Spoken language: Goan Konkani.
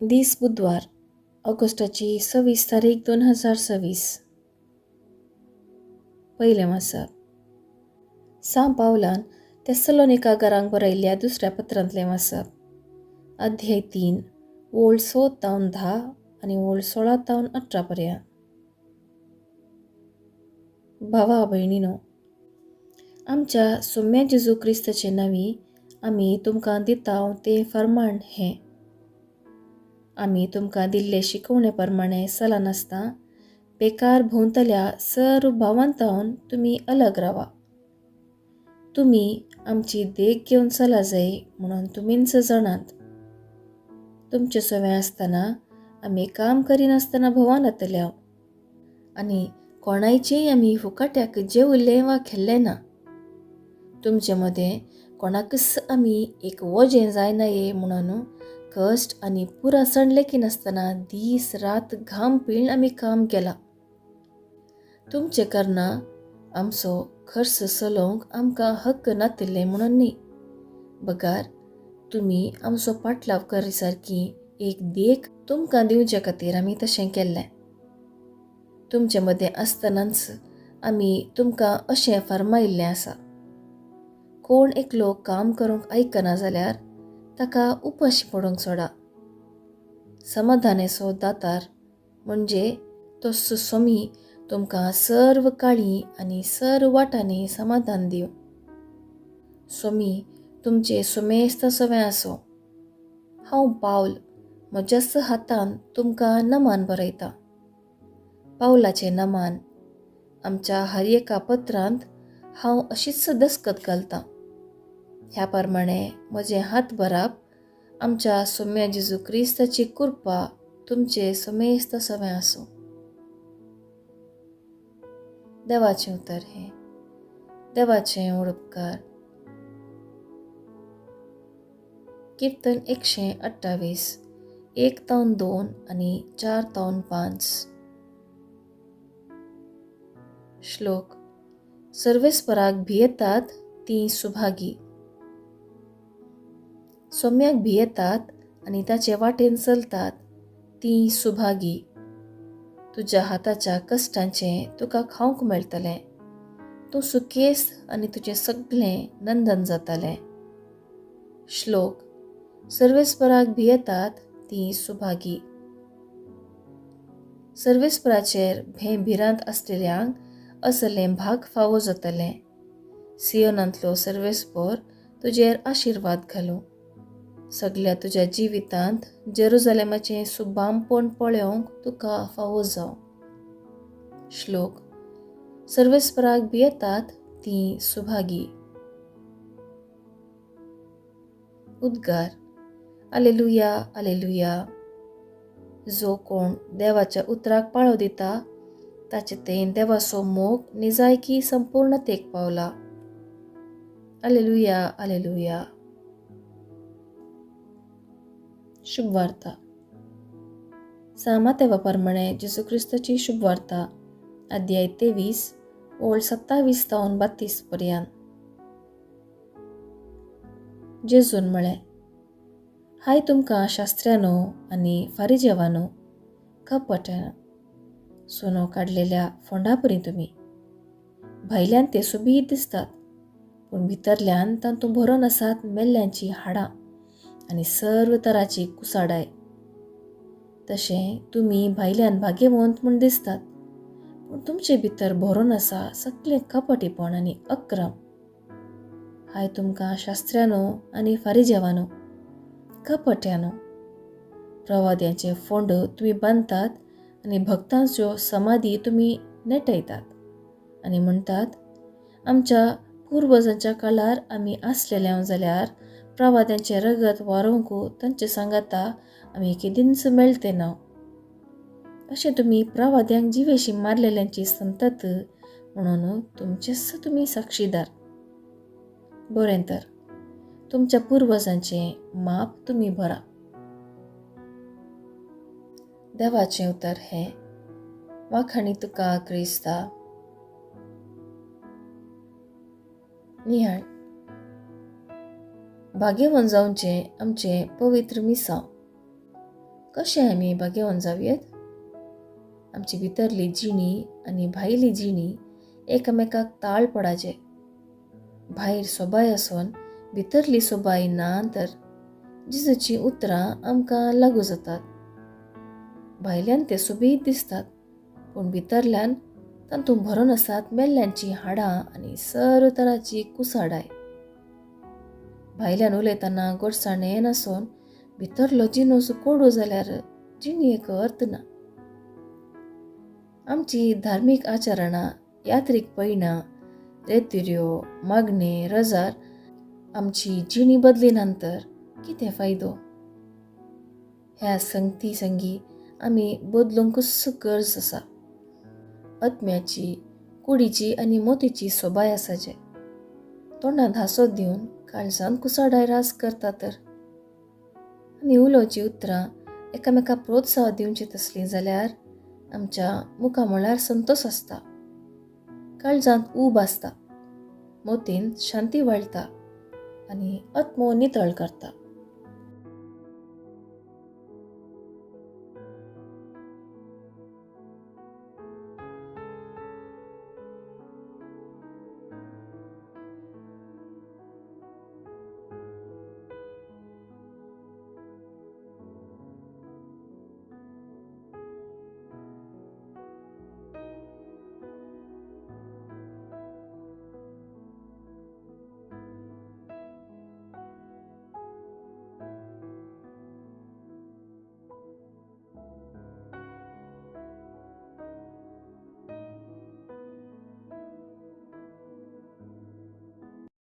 दीस बुधवार, ऑगस्टाची 26 तारीख 2026. पयलें वाचप. सां पावलान तेसलोनिका घरांक बरयल्ल्या दुसऱ्या पत्रांतलें वाचप. अध्याय 3, ओळ 6 तावन 10 आनी ओळ 16 तावन 18 पर्यंत. भावा भयणीनो, आमच्या सोम्या जेजू क्रिस्ताचे नांवी आमी तुमकां दिता तें फर्माण हें. आमी तुमकां दिल्ले शिकवणे प्रमाणे चलनासतना बेकार भोंवतल्या सर्व भावांतावन तुमी अलग रावा. तुमी आमची देख घेवन चला जाय म्हणून तुमीच जाणात. तुमचे सवे आसतना आमी काम करिनासतना भोंवनातल्या आनी कोणायचेय आमी फुकाट्याक जेवल्ले वा खेल्ले ना. तुमचे मदें कोणाकच आमी एक वजें जायना ये म्हणून कश्ट आनी पुरासण लेखिनासतना दीस रात घाम पिळून आमी काम केलां. तुमचे कारणां आमचो खर्च चलोवंक आमकां हक्क नातिल्ले म्हणून न्ही, बगार तुमी आमचो पाटलाव करी सारकी एक देख तुमकां दिवचे खातीर आमी तशें केल्लें. तुमचे मदें आसतनाच आमी तुमकां अशें फर्मायिल्लें आसा, कोण एकलो काम करूंक आयकना जाल्यार ताका उपाशी पडूंक सोडा. समाधानेचो दातार म्हणजे तो सोमी तुमकां सर्व काळी आनी सर्व वाटांनी समाधान दिवं. सोमी तुमचे सुमेस्त सवें आसूं. हांव पावल म्हज्याच हातान तुमकां नमान बरयतां. पावलाचें नमान आमच्या हर एका पत्रांत हांव अशीच दस्कत घालतां. ह्या प्रमाणे म्हजें हात बराप आमच्या सोम्या जेजू क्रिस्ताची कृपा तुमचे समेस्त सवें आसूं. देवाचें उतर हें. देवाचें उपकार. कीर्तन 128, 1 तावन 2 आनी 4 तावन 5. श्लोक. सर्वेस्पराक भियेतात तीं सुभागी. सोम्याक भियेतात आनी ताचे वाटेन चलतात तीं सुभागी. तुज्या हाताच्या कश्टांचें तुका खावंक मेळटलें. तूं सुकेस्त आनी तुजें सगळें नंदन जातलें. श्लोक. सर्वेस्पराक भियेतात तीं सुभागी. सर्वेस्पराचेर भें भिरांत आसलेल्यांक असलें भाग फावो जातलें. सियोनांतलो सर्वेस्पर तुजेर आशिर्वाद घालूं. सगल्या तुज्या जिवितांत जेरुजालेमाचें सुबामपण पळोवंक तुका फावो जावं. श्लोक. सर्वेस्पराक भियेतात तीं सुभागी. उद्गार. आलेलुया, आलेलुया. जो कोण देवाच्या उतराक पाळो दिता ताचे तें देवाचो मोग निजायकी संपूर्णतेक पावला. आलेलुया, आलेलुया. शुभवार्ता. सामातेवा प्रमाणे जेजू क्रिस्ताची शुभवार्ता, अध्याय 23, ओळ 27 तावन 32 पर्यंत. जेजून म्हळें, हाय तुमकां शास्त्र्यानो आनी फारिजेवानो, कपट्यानो, सोनो काडलेल्या फोंडापरी तुमी. भायल्यान ते सोबीत दिसतात, पूण भितरल्यान तातूंत भरून आसात मेल्ल्यांची हाडां आनी सर्व तराची कुसाडाय. तशें तुमी भायल्यान भाग्यवंत म्हूण दिसतात, पूण तुमचे भितर भरून आसा सगळें कपटीपण आनी अक्रम. हाय तुमकां शास्त्र्यानो आनी फारिजेवानो, कपट्यानो, प्रवाद्यांचे फोंड तुमी बांदतात आनी भक्तांच्यो समाधी तुमी नेटयतात आनी म्हणटात, आमच्या पुर्वजांच्या काळार आमी आसलेले जाल्यार प्रवाद्यांचें रगत वारोवंक तांचे सांगाता आमी केदींच मेळते ना. अशें तुमी प्रवाद्यांक जिवेशी मारलेल्यांची संतत म्हणून तुमचेच तुमी साक्षीदार. बरें तर तुमच्या पुर्वजांचें माप तुमी भरा. देवाचें उतर हें. वाखाणी तुका क्रिस्ता. निहाळ. भाग्यवंत जावचें आमचें पवित्र मिसांव. कशें आमी भाग्यवान जावयेत? आमची भितरली जिणी आनी भायली जिणी एकामेकाक ताळ पडाचे. भायर सोबाय आसून भितरली सोबाय ना तर जेजूचीं उतरां आमकां लागू जातात. भायल्यान ते सोबीत दिसतात, पूण भितरल्यान तातूंत भरून आसात मेल्ल्यांचीं हाडां आनी सर्व तरांची कुसाडाय. भायल्यान उलयतना गोडसाण नासून भितरलो जिनोस कोडू जाल्यार जिणेक अर्थ ना. आमची धार्मीक आचरणां, यात्रीक पयणां, रेतिऱ्यो, मागणे, रजार आमची जिणी बदली नंतर कितें फायदो? ह्या संगती संगी आमी बदलूंकच गरज आसा. आत्म्याची, कुडीची आनी मोतीची सोबाय आसाचे. तोंडांत हांसो दिवन काळजांत कुसाडाय रास करता तर आमी उलोवची उतरां एकामेका प्रोत्साह दिवची तसलीं जाल्यार आमच्या मुखामळार संतोश आसता, काळजांत ऊब आसता, मोतीन शांती वाळटा आनी आत्मो नितळ करता.